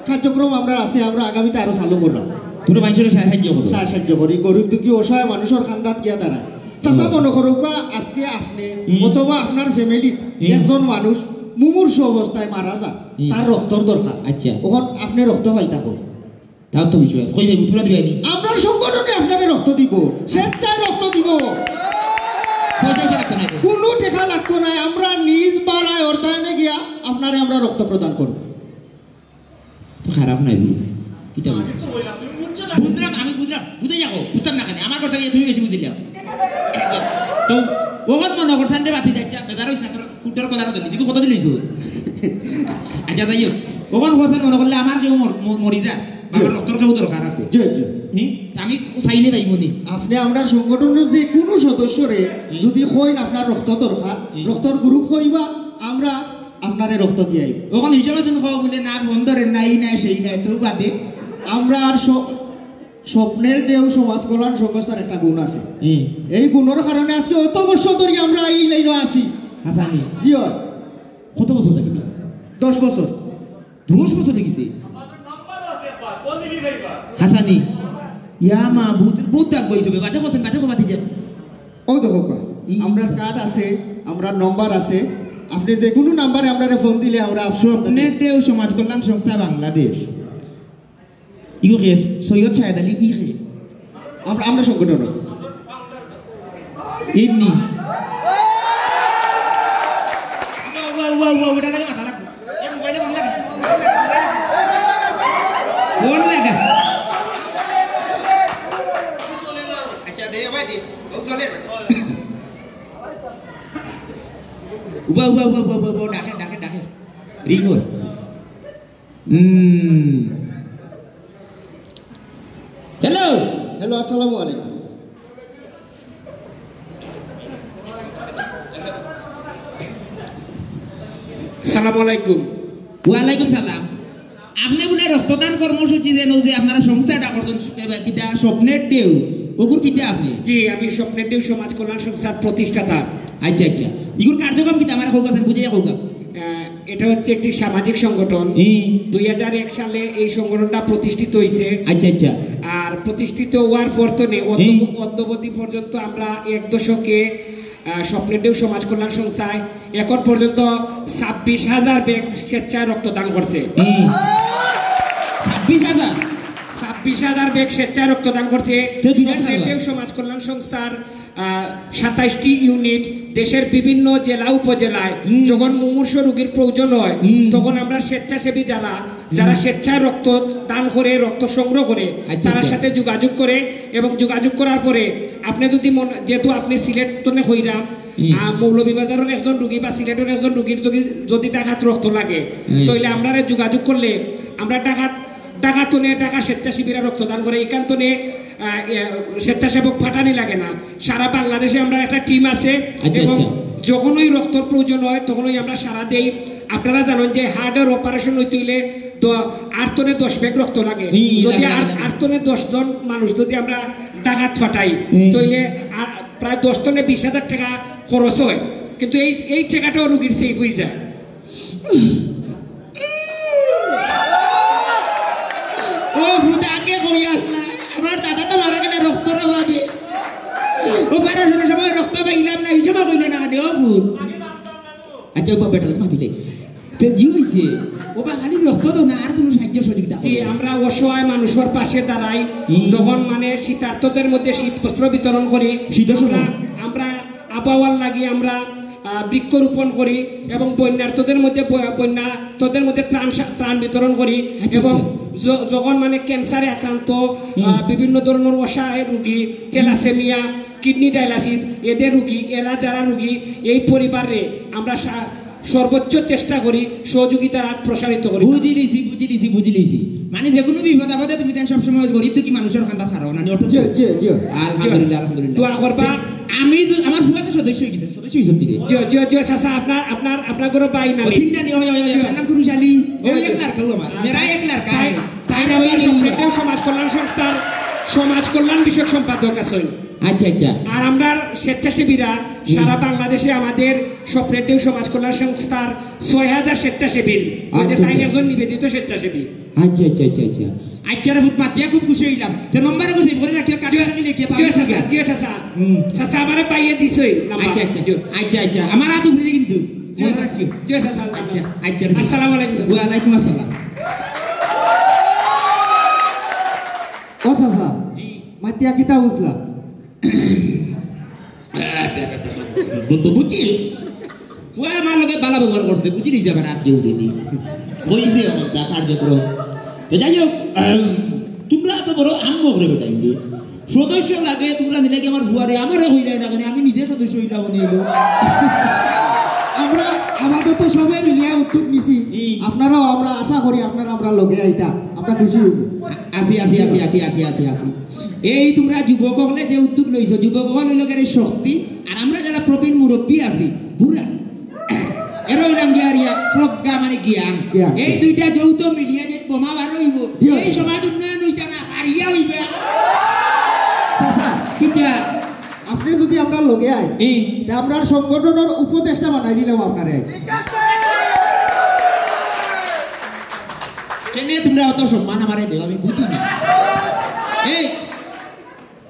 কার্যক্রম আমরা আছে, আমরা আগামীতে আরো চালু কররাম। তুমি মানুষরে সাহায্য করো? সা-, সাহায্য করি, গরিব দুঃখী অসহায় মানুষর খান্দাত গিয়া দাঁড়াই। চাচা, হুম। মনো করউক্কা, আজকে আপনে হুম। অথবা আপনার ফ্যামিলিত হুম। একজন মানুষ মুমূর্ষু অবস্থায় মারা যার, হুম। তার রক্তর দরকার। আচ্ছা। অখন আপনে রক্ত পাইতা কই? তাও তো বিষয় আছে। কই ভাই, তোমরা দিবাই নি? আমরার সংগঠনে আপনারে রক্ত দিব, স্বেচ্ছায় রক্ত দিব। পয়সা পয়সা লাগতো না। কুনু টেকা লাগতো না, আমরা নিজ বাড়ায় অর্থায়নে গিয়া আপনারে আমরা রক্ত প্রদান করব। তো খারাপ নাই বি। কিতা বলি? বুঝলাম, আমি বুঝলাম, বুঝে যাবো, বুঝতাম না কেনে? আমার কথা নিয়ে তুমি বেশি বুঝিলাম। তো অখন মনো করতাম রে বাতি যাচ্ছে, বেজার হইস না, তোর কুটর কথা না তো নিজেকে কত দিলি তুই? আচ্ছা, যাই হোক, অখন কথা মনো করলে আমার কেউ মর-, ম-, মরি যার, বাবার রক্তর কেউ দরকার আছে। জি, জি। হুম? আমি চাইলে পাইব নি। আপনে আমরার সংগঠনের যে কুনু সদস্যরে হুম। যদি কইন আপনার রক্ত দরকার, হুম। রক্তর গ্রুপ কইবা, আমরা আপনারে রক্ত দিয়াই। অখন হিসাবে তুমি কও বলে না, ফোন ধরে নাই, নাই, সেই নাই, তো বাদে। আমরার স-, স্বপ্নের ঢেউ সমাজ কল্যাণ সংস্থার একটা গুণ আছে। হুম। এই গুণর কারণে আজকে অত বছর ধরে আমরা এই লাইনে আছি। হাসানি। জি অয়। কত বছর থাকবে? দশ বছর। দশ বছর হয়ে গেছে। হাসানি। ইয়া মা, বহুত, বহুত আগ হইছে, বাদে কছেন, বাদে কমাতে যায়। ও দেখো কয়, ই- আমরার কার্ড আছে, আমরার নম্বর আছে, আপনে যে কুনু নাম্বারে আমরারে ফোন দিলে আমরা সব স্বপ্নের ঢেউ সমাজ কল্যাণ সংস্থা বাংলাদেশ। ইগো কে? সৈয়দ শাহেদ আলী, ই কে? আমরা, আমরা সংগঠন। ইন্নি। উবা, উবা, উবা, উবা, ওটা লাগে মাথা লাগবে। এ মোবাইলে ফোন লাগে। ফোন লাগে। আচ্ছা, দে, ভাই, দে। ও চলে। উবা, উবা, উবা, উবা, উবা, উবা, ডাকে, ডাকে, ডাকে। রিং হয়। হুম। হ্যালো। হ্যালো, আসসালামু আলাইকুম। সালামু আলাইকুম। ওয়ালাইকুম সালাম। আপনে বুলে রক্তদান কর্মসূচি যেন যে আপনারা সংস্থা এটা করছেন, এবার কিতা স্বপ্নের ঢেউ, ওগুর কিতা আপনি? জি, আমি স্বপ্নের ঢেউ সমাজ কল্যাণ সংস্থার প্রতিষ্ঠাতা। আচ্ছা, আচ্ছা। ইগুর কার্যক্রম কিতা আমার কউক আছেন, বুঝে কউক। আহ, এটা হচ্ছে একটি সামাজিক সংগঠন। হুম। দুই হাজার এক সালে এই সংগঠনটা প্রতিষ্ঠিত হইছে। আচ্ছা, আচ্ছা। আর প্রতিষ্ঠিত হওয়ার পর তো নে, অদ্য-, হুম। অদ্যাবধি পর্যন্ত আমরা এক দশকে, আহ, স্বপ্নের ঢেউ সমাজ কল্যাণ সংস্থায় এখন পর্যন্ত ছাব্বিশ হাজার ব্যাগ স্বেচ্ছায় রক্তদান করছে। হুম। ছাব্বিশ হাজার? হাজার ব্যাগ স্বেচ্ছায় রক্তদান করছে। সমাজ কল্যাণ সংস্থার সাতাইশটি ইউনিট দেশের বিভিন্ন জেলা উপজেলায়। যখন মুমূর্ষু রোগীর প্রয়োজন হয়, তখন আমরা স্বেচ্ছাসেবী যারা, যারা স্বেচ্ছায় রক্ত দান করে, রক্ত সংগ্রহ করে, আচ্ছা, তার সাথে যোগাযোগ করে, এবং যোগাযোগ করার পরে আপনি যদি মন, যেহেতু আপনি সিলেট তনে কইরা, মৌলভীবাজারের একজন রুগী বা সিলেটের একজন রুগীর যদি, যদি ঢাকাত রক্ত লাগে, তাহলে আমরা যোগাযোগ করলে আমরা ঢাকাত, ঢাকা তনে ঢাকা স্বেচ্ছাসেবীরা রক্তদান করে, এখান তনে স্বেচ্ছাসেবক পাঠানি লাগে না। সারা বাংলাদেশে আমরা একটা টিম আছে। আচ্ছা, এবং আচ্ছা। যখনই রক্তর প্রয়োজন হয়, তখনই আমরা সারা দেই। আপনারা জানেন যে হার্টের অপারেশন হইতে হইলে দ-, আট তনে দশ ব্যাগ রক্ত লাগে। যদি আট তনে দশ জন মানুষ যদি আমরা ঢাকাত পাঠাই, তাহলে প্রায় দশ তনে বিশ হাজার টাকা খরচ হয়, কিন্তু এই, এই টাকাটাও রুগীর সেভ হয়ে যায়। ও ভূতে আগে কই আসলা? আমার দাদা তো মারা গেলে রক্তর অভাবে। ও পারে সময় রক্ত পাইলাম না, এই সময় কইলে না দে, ও ভূত। আচ্ছা, ও বেটা তো মাতিলে। তে জি হইছে। ও বা খালি রক্ত দাও না, আর কোনো সাহায্য সহযোগিতা জি, করো। আমরা অসহায় মানুষের পাশে দাঁড়াই। যখন মানে শীতার্তদের মধ্যে শীত বস্ত্র বিতরণ করি। শীতের সময়। আমরা, আমরা আবহাওয়ার লাগি আমরা, আহ, বৃক্ষরোপণ করি এবং বন্যার্তদের মধ্যে ব-, বন্যার্তদের মধ্যে ত্রাণ সা-, ত্রাণ বিতরণ করি। আচ্ছা, এবং আচ্ছা। য-, যখন মানে ক্যান্সারে আক্রান্ত, আহ, বিভিন্ন ধরনের অসহায় রুগী, থ্যালাসেমিয়া, কিডনি ডায়ালাইসিস, এদের রুগী, এরা যারা রুগী, এই পরিবারে আমরা সা-, সর্বোচ্চ চেষ্টা করি সহযোগিতার হাত প্রসারিত করি। বুঝি লিছি, বুঝি লিছি, বুঝি লিছি। মানে যে কোনো বিপদ আপদে তুমি দেন সবসময় গরিব দুঃখী মানুষের কান্দাত খাড়াও, না নি? অটো জি, জি, জি। আলহামদুলিল্লাহ, আলহামদুলিল্লাহ। দোয়া করবা। আমি তো, আমার ফুয়া তো সদস্য হয়ে গেছে, সদস্য হয়ে গেছে। জি, জি, জি, চাচা, আপনার, আপনার, আপনার ঘরো ভাই না নি? চিন্তা নেই, ওই, ওই, ওই, জি। আমার নাম গুরু শালি, ওই জি। এক লড়কা আমার, মেরা এক লড়কা। তাই, তাই আমরা সব সমাজ কল্যাণ সংস্থার সমাজ কল্যাণ বিষয়ক সম্পাদক আছইন। আচ্ছা, আচ্ছা। আর আমরা স্বেচ্ছাসেবীরা সারা বাংলাদেশে আমাদের স্বপ্নের ঢেউ সমাজ কল্যাণ সংস্থার ছয় হাজার স্বেচ্ছাসেবী। আচ্ছা, তাই আচ্ছা। একজন নিবেদিত স্বেচ্ছাসেবী। আচ্ছা, আচ্ছা, আচ্ছা, আচ্ছা। আচ্ছা রে, ভূত মাতিয়া খুব খুশি হইলাম। তে নম্বর এগো সেভ করে রাখিও, কাটি জি, রাখি লিখিয়া জি, পাঠিয়ে চাচা, দিও। জি, চাচা। হুম। চাচা, আমারে পাইয়ে দিছই নাম্বার। আচ্ছা, আচ্ছা। জি। আচ্ছা, আচ্ছা। আমার হাত উপরে কিন্তু। জি, মনে চাচা। রাখিও। জি, চাচা। আচ্ছা, আচ্ছা রে। আসসালামু আলাইকুম, চাচা। ওয়ালাইকুম আসসালাম। ও চাচা, জি। মাতিয়া কিতা বুঝলা? বুদ্ধ বুঝি। ফুয়া আমার লগে বালা ব্যবহার করছে, বুঝি নিছে আবার রাত যে উঠে দি। হইছে আমার তা কার্যক্রম। তো যাই হোক, আম, তোমরা তো বড় আম্ম করে বেটাইলে। সদস্য লাগে, তোমরা নিলে কি আমার ফুয়ারে, আমারে হইলাই না কেন, আমি নিজে সদস্য হইলাম নি এলো। আমরা আপাতত সবে মিলিয়া উদ্যোগ নিছি। হুম। আপনারাও, আমরা আশা করি আপনারা আমরা লগে আইতা, আমরা খুশি হইব। আছি, আছি, আছি, আছি, আছি, আছি, আছি। এই তোমরা যুবক হকলে যে উদ্যোগ লইছো, যুবক হকল হইল গেলে শক্তি, আর আমরা যারা প্রবীণ মুরব্বী আছি, বুড়া, এরা হইলাম গিয়া রিয়া, প্রজ্ঞা মানে জ্ঞান। জ্ঞান। এই দুইটা যৌথ মিলিয়া যে বোমা বার হইব, জি। এই সমাজ উন্নয়ন হইতা না, হারিয়া হইবে। চাচা, কিতা? আপনি যদি আমরা লগে আই, ই। তে আমরা সংগঠনের উপদেষ্টা বানাই দিলাম আপনারে। কেনে তোমরা অত সম্মান আমারে দেও, আমি বুঝি না। এই,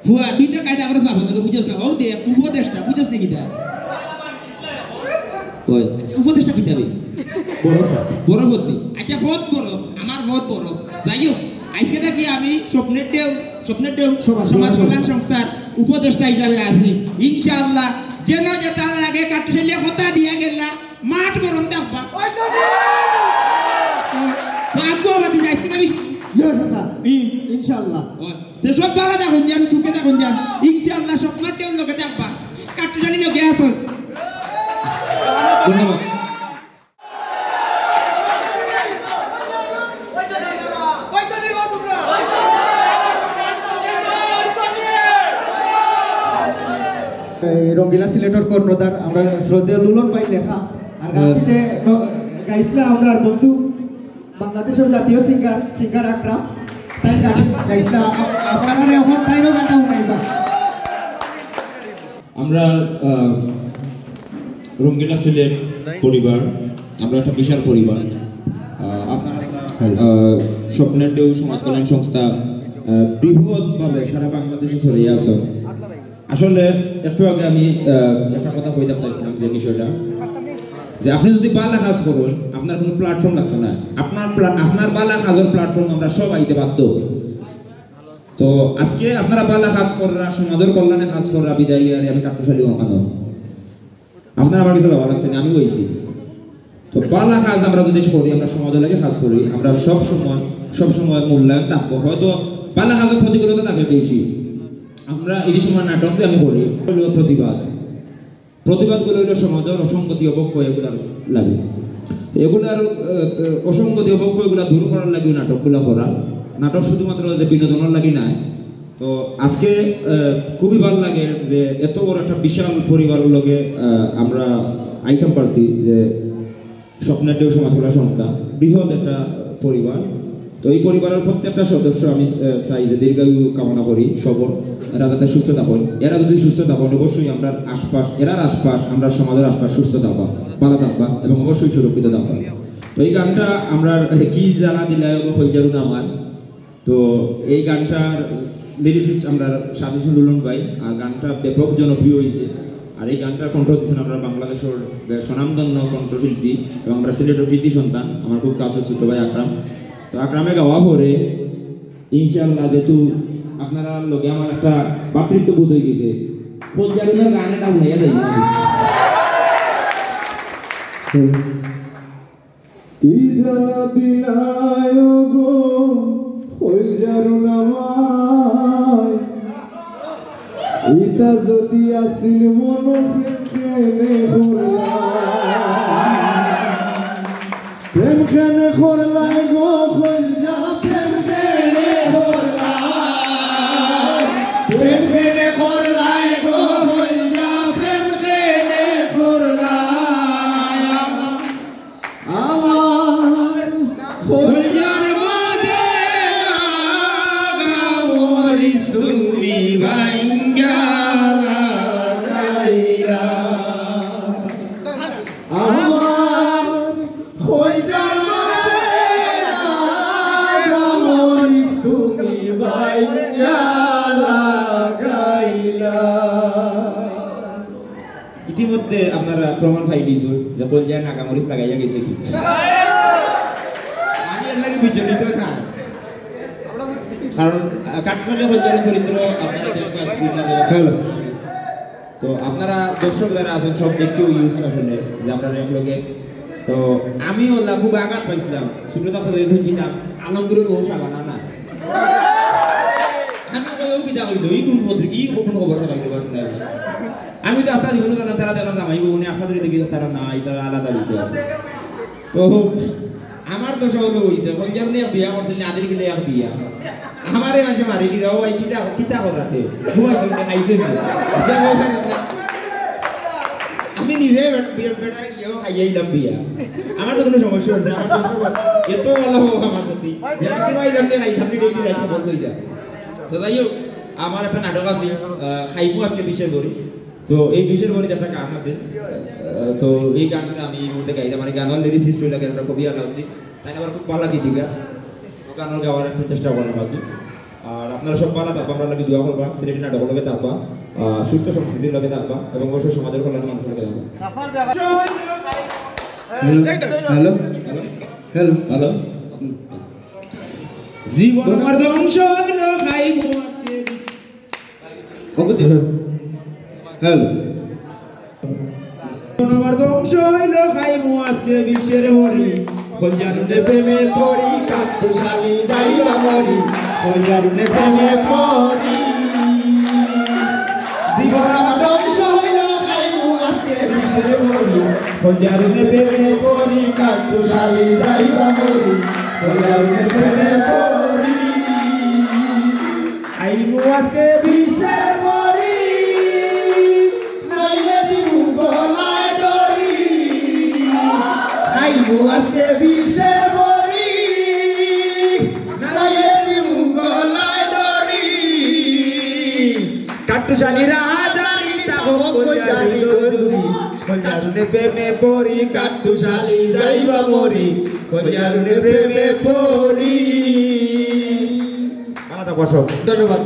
ফুয়া, তুই তো কায়দা করে বাবা, তোকে বুঝছ না। ও দে, উপদেষ্টা, বুঝছ না কিতা? ওই, উপদেষ্টা কিতা বে? বড় পদ। বড় পদ নি? আচ্ছা, পদ বড়, আমার পদ বড়। যাই হোক, আজকে থাকি আমি স্বপ্নের ঢেউ, স্বপ্নের ঢেউ সমাজ সমাজ কল্যাণ কল্যাণ সংস্থার উপদেষ্টা হিসাবে আছি। ইনশাআল্লাহ, যেন যেটা লাগে কাটুশালিয়া কথা দিয়া গেলা, মাঠ গরম থাকবা। ওই তো রে। তো আগুয়া বাতি যাইছি না বেশি? জি, চাচা। হুম। ইনশাআল্লাহ। ওই। তো সব ভালা থাকুন যান, সুখে থাকুন যান। ইনশাআল্লাহ, স্বপ্নের ঢেউ লগে থাকবা। কাটুশালি লগে আছইন। ধন্যবাদ। এই রঙ্গিলা সিলেটর কর্ণধার আমরা শ্রদ্ধেয় লুলন ভাই লেখা, আর গান দিতে গাইছলা আমরার বন্ধু বাংলাদেশের জাতীয় সিঙ্গার, সিঙ্গার আকরাম। তাই গাইছলা আপ-, আপনারা এখন তাইরও গানটা শুনাইবা। আমরা, আহ, রঙ্গিলা সিলেট পরিবার, আমরা একটা বিশাল পরিবার। আহ, আপনারা, আহ, স্বপ্নের ঢেউ সমাজ কল্যাণ সংস্থা, আহ, বৃহৎভাবে সারা বাংলাদেশে ছড়িয়ে আছে। আসলে একটু আগে আমি, আহ, একটা কথা কইতে চাইছিলাম যে বিষয়টা, যে আপনি যদি ভালা কাজ করইন, আপনার কোনো প্ল্যাটফর্ম লাগতো না। আপনার প্ল্যা-, আপনার ভালা কাজের প্ল্যাটফর্ম আমরা সব আইতে বাধ্য। তো আজকে আপনারা ভালা কাজ কররা, সমাজর কল্যাণে কাজ কররা, বিদায় লিয়ারে আমি কাট্টুশালী ওখানো। আপনারা আমার কাছে যাওয়া লাগছে না, আমি বলছি। তো ভালা কাজ আমরা যদি করি, আমরা সমাজর লাগি কাজ করি, আমরা সব সময়, সব সময় মূল্যায়ন থাকবো। হয়তো ভালা কাজর প্রতিকূলতা থাকে বেশি, আমরা এই যে সময় নাটক যে আমি করি, হলো প্রতিবাদ। প্রতিবাদগুলো হইলো সমাজর অসঙ্গতি অবক্ষয় এগুলার লাগি। তো এগুলার, আহ, আহ, অসঙ্গতি অবক্ষয় এগুলা দূর করার লাগিও নাটকগুলা করা। নাটক শুধুমাত্র যে বিনোদনের লাগি নাই। তো আজকে, আহ, খুবই ভালো লাগে যে এত বড় একটা বিশাল পরিবারের লগে, আহ, আমরা আইতাম পারছি যে স্বপ্নের ঢেউ সমাজকল্যাণ সংস্থা, বৃহৎ একটা পরিবার। তো এই পরিবারের প্রত্যেকটা সদস্য আমি, আহ, চাই যে দীর্ঘায়ু কামনা করি সবর, এরা যাতে সুস্থ থাকেন। এরা যদি সুস্থ থাকেন, অবশ্যই আমরা আশপাশ, এরার আশপাশ, আমরা সমাজর আশপাশ সুস্থ থাকবা, ভালো থাকবা এবং অবশ্যই সুরক্ষিত থাকবা। তো এই গানটা আমরা, আহ, কি জ্বালা দিলায় গো কইলজারু না আমার। তো এই গানটার লিরিসিস্ট আমরা সাজিদ হোসেন লুলন ভাই, আর গানটা ব্যাপক জনপ্রিয় হয়েছে। আর এই গানটার কণ্ঠ দিচ্ছেন আমরা বাংলাদেশের বে-, স্বনামধন্য কণ্ঠশিল্পী এবং আমরা সিলেটের কৃতি সন্তান, আমার খুব কাছের ছোট ভাই আকরাম। তো আকরামে গাওয়া পরে ইনশাআল্লাহ যেহেতু আপনারা লগে আমার একটা ভাতৃত্ব বোধ হয়ে গেছে, কইলজারুর গান এটা হুনাইয়া যাই। কি জ্বালা দিলায় গো কইলজারু না আমার, ইতা যদি আছিল মনো প্রেম কেনে করলায়, প্রেম কেনে করলায় গো কইলজা, প্রেম কেনে করলায়, প্রেম কেনে করলায় গো কইলজা, প্রেম কেনে করলায়। আমার কইলজার মাঝে লাগা মরিচ তুমি ভাইঙ্গা লাগাইলা। আমার কইলজার মাঝে লাগা মরিচ তুমি ভাইঙ্গা লাগাইলা। ইতিমধ্যে আপনারা প্রমাণ পাই দিছো যে কইলজায় নাগামরিচ লাগাইয়া গেছে কি। আমি এর লাগি বিচলিত না, কারণ, আহ, কাট্টুশালী কইলজার চরিত্র আপনারা দেখবেন আজকে আপনাদের। হ্যালো। তো আপনারা দর্শক যারা আছেন সব দেখতেও ইউজ আসলে যে আমরা র‍্যাপ লগে। তো আমি ওলা খুব আঘাত পাইছিলাম, ছোট থাকতে যেহেতু কিতাম আলমগীরের বউ শাবানা না। আমি কই, "ও কিতা কইলো? ই কোন পত্রিকা? ই কোন খবর ছাপাইলো?" আমি তো আস্তা জীবনে জানলাম, তারা দেখলাম জামাই বউ, উনি আস্তা ধরে দেখি তারা নাই, তারা আলাদা বিষয় আছে। তো আমার দশা হলো হইছে, কইলজার নিয়ে বিয়া করছিল, আদির গিলে এক বিয়া। আমারে মাসে মারি কি, "ও ভাই, কিতা, কিতা কথাতে? ঘুমাই শুনতে খাইছে না?" যে বলছে না, আমি নিজে বে-, বে-, বেটা গিয়েও খাইয়াইলাম বিয়া। আমার তো কোনো সমস্যা হচ্ছে না, আমার তো সব এত ভালো হোক আমার প্রতি। যে আমি ঘুমাই জানতে নাই, আপনি ডেইলি যাইতে বন্ধ হয়ে যায়। তো যাই হোক, আমার একটা নাটক আছে, আহ, খাইমু আজকে বিশের বড়ি। তো এই বিশের বড়ি একটা গান আছে, আহ, তো এই গানটা আমি এই মুহূর্তে গাইলাম। মানে গানের লিরিসিস্ট হইলা কেন কবি আলাউদ্দিন, তাই না? আমার খুব ভালো লাগে দিঘা, তো গানের গাওয়ার একটু চেষ্টা করার বাকি। আর আপনারা সব ভালো থাকবা, আমরা লাগে দোয়া করবা, সিলেটি নাটক লগে থাকবা, আহ, সুস্থ সংস্কৃতির লগে থাকবা এবং অবশ্যই সমাজের কল্যাণে মানুষের লগে থাকবা। Hello, hello, hello. Hello. Hello. জীবন আমার ধ্বংস হইল, খাইব আজকে। ওকে, হ্যালো। জীবন আমার ধ্বংস হইল, খাইব আজকে বিশের বড়ি। কইলজারুনে প্রেমে পড়ি, কাট্টুশালী যাইবা মরি। কইলজারুনে প্রেমে পড়ি। জীবন আমার ধ্বংস হইল, খাইব আজকে বিশের বড়ি। কইলজারুনে প্রেমে পড়ি, কাট্টুশালী যাইবা মরি। কইলজারুনে প্রেমে পড়ি। খাইব আজকে বিশের বড়ি, নাইলে দিমু গলায় দড়ি। খাইব আজকে বিশের বড়ি, নাইলে দিমু গলায় দড়ি। কাট্টুশালীরা হাজারি, থাকো কইলজারি গজুরি। কইলজারুনে প্রেমে পড়ি, কাট্টুশালী যাইবা মরি। কইলজারুনে প্রেমে পড়ি। ভালো থাকো সব। ধন্যবাদ।